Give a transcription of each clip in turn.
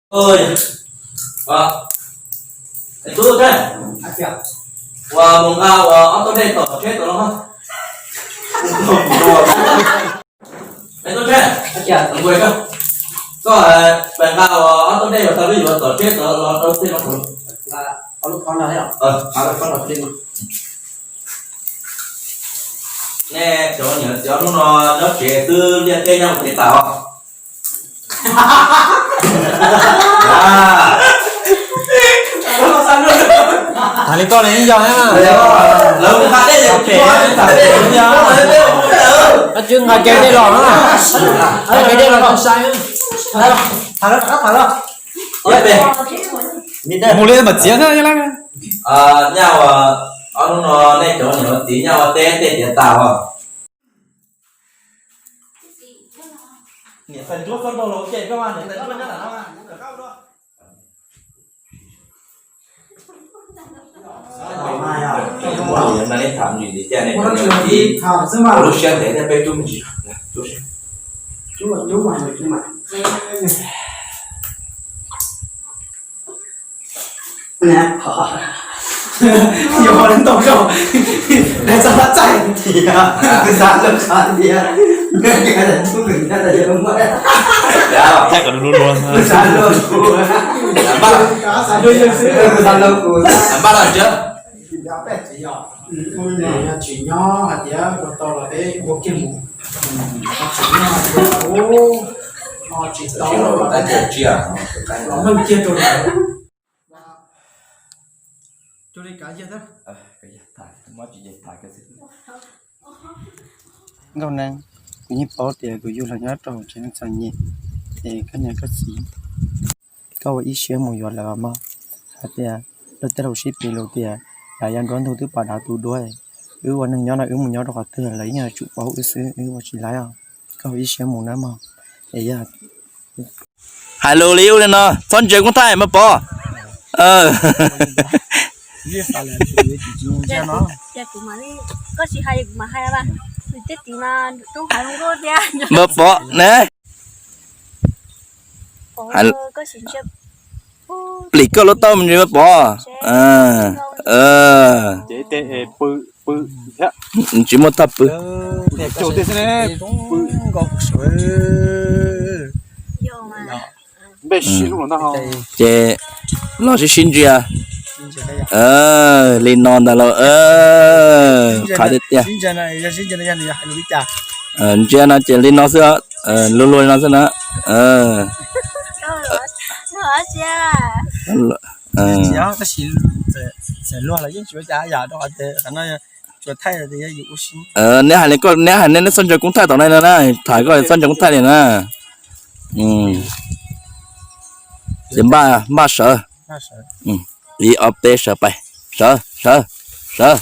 Tub Tsab, ua mus nqa ua ob tug dej tom tsheb tom no. Tub Tsab, koj pab nqa ua ob tug dej uas tau lub yuav tom tsheb tom los rau tej no. Nej cov niam cov hnub no nyob tsev twb liaj teb nyob ua kev tas os. Tham li koj li yog, lawv mus nqa dej, koj tsis nqa kiag dej los, nqa kiag dej los sai. Mus li mas txiav na. Nyaj ua ob hnub no nej cov niam txiv nyaj ua teb tej tiav tas os. Lub siab ntev thiab peb tub me ntsis. Yog ntau zaug, txog txaij tias, xav lub qhov tias, thaij kom luag luag, npaj los tsis nyob hais tias ua tau los peb ua kiag mus, tsis nyob hais tias tsis tau los meej kiag rau lawm. Nkauj Neeb, kuv yeej paub tias kuv yug los nyob rau tsev neeg txom nyem, es koj niam koj txiv, koj ua ib siab mus yuav lawv mog. Hais tias luag tej laus sib piv lus tias, yog nruab ntug twb pom dav tus duab, wb ua neeg nyob no wb mus nyob rau qhov twg lawv yeej yuav tsum paub wb xwb, wb ua tsis laib os. Koj ua ib siab mus na mog. Es yog hais lus li ub li no txhob ntsia koob thaij mas pov. Mas pov ne. Plim koj lub taub me ntsis mas pov. Tsis muaj thaj pw. Ces los sib sib ntsia li no ntag lauj. Qhov tiag tiag. Ntsia no ces li no xwb, luag luag li no xwb na. Neb hais li koj, neb hais neb, neb txhob ntsia koob thaij tom no na, tham koj txhob ntsia koob thaij li na. Ces npaj, npaj sawv. Ib ob peb sawv pais. Sawv, sawv, sawv.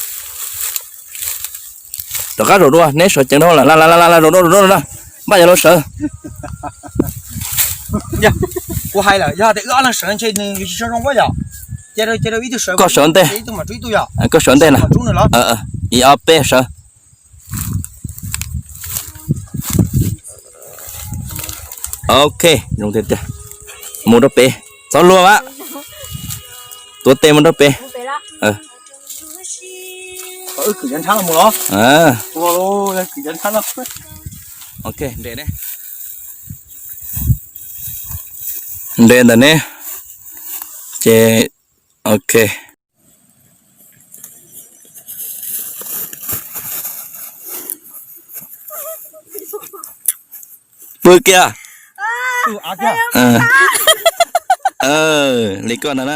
Rov qab zaum dua, neb sawv ceev dhau lawm, la la la la, zaum dua, zaum dua, zaum dua. Npaj yog lub sawv. Kuv hais lawm, yog tias wb ob leeg sawv ntshe nws yuav tsis zoo zoo yom. Cia rau ib tug sawv, koj sawv ntej, ib tug mam rub ib tug yom. Koj sawv ntej na. Ib ob peb sawv. Ok, zoo tiag tiag. Mus rau pem, txhob luag mas. Tuav tes mus rau pem. Ok, nres ne. Nres ntawm ne. Ces, ok. Pw kiag. Li koj ntag na.